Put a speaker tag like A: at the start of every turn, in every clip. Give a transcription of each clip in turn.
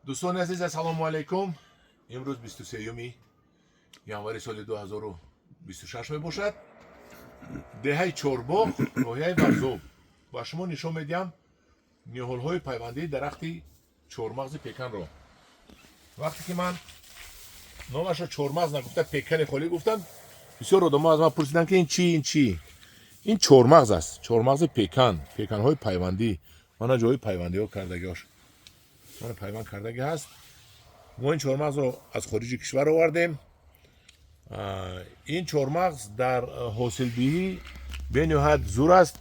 A: Дӯстони азиз, ассалому алайкум. Имрӯз 23 январи соли 2026 мебошад. Деҳаи Чорбоғ, ноҳияи Варзоб. Ба шумо нишон медиҳам ниҳолҳои пайвандии дарахти чормағзи пеканро. Вақте ки ман номашро чормағз нагуфта, пекани холӣ гуфтам, бисёр одамо аз ман пурсиданд, ки ин чӣ, ин чӣ? Ин чормағз аст, чормағзи пекан, пеканҳои пайвандӣ. Мана ҷои пайвандиҳо кардагиҳош, мана пайванд кардагӣ ҳаст. Мо ин чормағзро аз хориҷи кишвар овардем. Ин чормағз дар ҳосилдиҳӣ бениҳоят зур аст.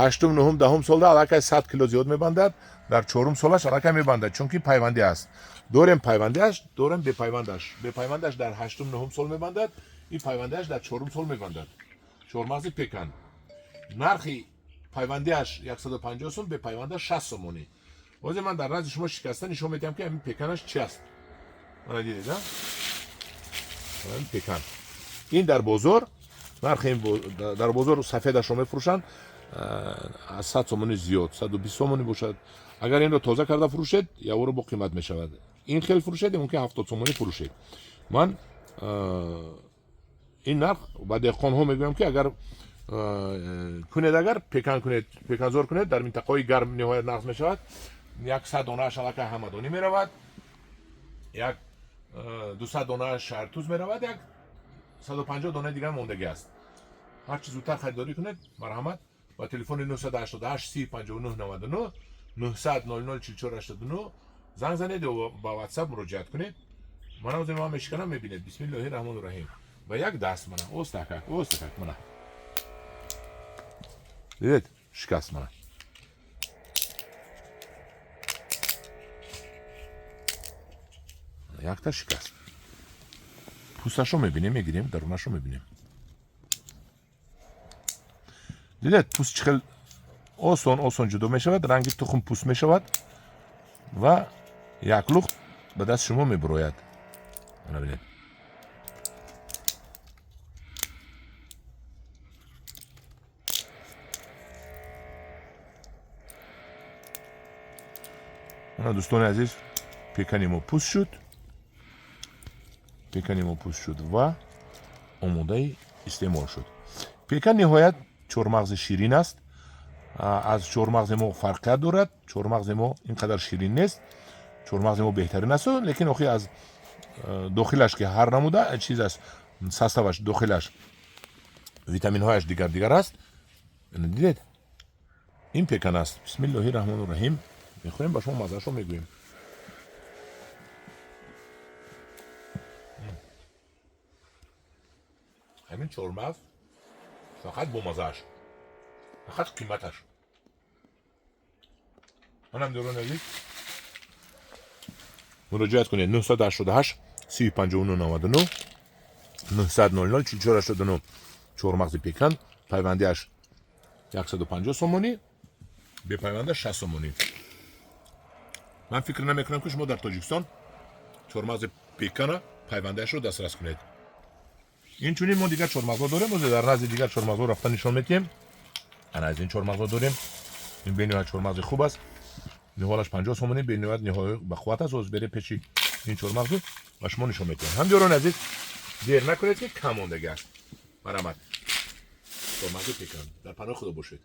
A: Ҳаштум, нуҳум, 10-ум солда аллакай 100 кило зиёд мебандад. Дар чорум солаш аллакай мебандад, чунки пайвандӣ аст. Дорем пайвандиаш, дорем бепайвандаш. Бепайвандаш дар ҳаштум, нуҳум сол мебандад, ин пайвандиаш дар чорум сол мебандад. Чормағзи пекан нархи пайвандиаш 150 сум, бепайвандаш 60 сомонӣ. Ҳозир ман дар назди шумо шикаста нишон медиҳам, ки ҳамин пеканаш чи аст. Мана, дидед, ҳамин пекан. Ин дар бозор нархи ин, дар бозор сафедашро мефурӯшанд аз 100 сомонӣ зиёд, 120 сомонӣ бошад. Агар инро тоза карда фурӯшед, яворо бо қимат мешавад. Ин хел фурӯшед, мумкин 70 сомонӣ фурӯшед. Ман ин нарх ба деҳқонҳо мегӯям, ки агар кунед, агар пекан кунед, пеканзор кунед, дар минтақаҳои гарм ниҳоят нағз мешавад. 100 донааш аллакай Ҳамадонӣ меравад, як 200 донааш Шаҳртуз меравад, як 150 донаи дигар мондагӣ аст. Ҳарчи зудтар харидорӣ кунед, марҳамат, ба телефони 988 30 59 99, 900 00 44 89 занг занед ё ба WhatsApp муроҷиат кунед. Мана, ҳозир ман мешиканам, мебинед. Бисмиллоҳи раҳмони раҳим. Ба як даст, мана, остакак, остакак, мана, дидед, шикаст, мана. Якта шикаст. Пӯсташро мебинем, мегирем, дарунашро мебинем. Дидед, пӯст чӣ хел осон осон ҷудо мешавад, ранги тухм пӯст мешавад ва як лухт ба даст шумо мебурояд. Мана, бинед. Мана, дӯстони азиз, пекани мо пӯст шуд, пекани мо пӯст шуд ва омодаи истеъмол шуд. Пекан ниҳоят чормағзи ширин аст, аз чормағзи мо фарқият дорад. Чормағзи мо ин қадар ширин нест, чормағзи мо беҳтарин аст, лекин охи аз дохилаш ки ҳар намуда чиз аст, составаш, дохилаш, витаминҳояш дигар дигар аст. Дидед, ин пекан аст. Бисмиллоҳи раҳмони раҳим. Мехоҳем, ба шумо маззаашро мегӯем. Ҳамин чормағз фақат бомазааш, фақат қиматаш. Манам, дӯрони азиз, муроҷиат кунед: 988 30 59 99, 900 00 44 89. Чормағзи пекан пайвандиаш 150 сомонӣ, бепайванда 60 сомонӣ. Ман фикр намекунам, ки шумо дар Тоҷикистон чормағзи пекана пайвандаашро дастрас кунед. Инчунин мо дигар чормағзҳо дорем. Озе дар назди дигар чормағзҳо рафта нишон медиҳем. Ана, аз ин чормағзҳо дорем. Ин бениҳоят чормағзи хуб аст, ниҳолаш 50 сомонӣ, бениҳоят ниҳоят бақувват аст. Оз бере пеши ин чормағзу ба шумо нишон медиҳем. Ҳамдиёрони азиз, дер накунед, ки кам мондагӣ аст. Марҳамат, чормағзи пекан. Дар паноҳи Худо бошед.